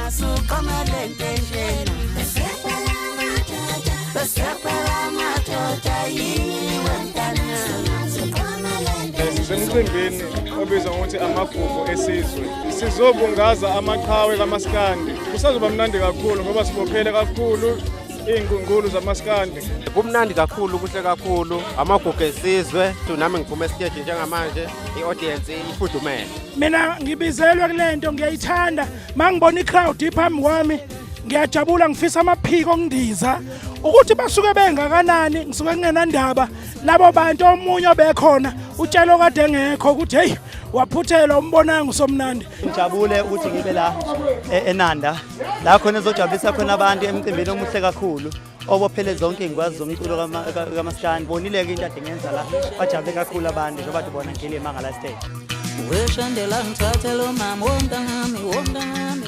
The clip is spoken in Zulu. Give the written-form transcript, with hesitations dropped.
Suqomele ntenjena. Besephela madoda yini wemntana. Sisemcimbini obizwa ngokuthi Amagugu Esizwe. Sizobungaza amaqhawe kamaskandi. Kusazoba mnandi kakhulu ngoba sibophele kakhulu iy'nkulunkulu zamaskandi. Kumnandi kakhulu, kuhle kakhulu, Amagugu Esizwe. Nami ngiphuma esiteji njengamanje, i-audience ifudumele. Mina ngibizelwe kule nto, ngiyayithanda. Ma ngibona i-crowd iphambi kwami ngiyajabula, ngifisa amaphiko okundiza. Ukuthi basuke bengakanani ngisuke kungenandaba. Labo bantu omunye obekhona utshela okade engekho ukuthi hey, waphuthelwa umbonanga usomnandi. Ngijabule ukuthi ngibe la eNanda la khona ezojabulisa khona abantu emcimbini omuhle kakhulu obophele zonke iy'ngwazi zomculo kamaskandi. Bonile-ke into ade ngenza la, bajabule kakhulu abantu njengoba bona ngile mangala stage. Weshandela ngithathe lo mama womntanami, womntanami.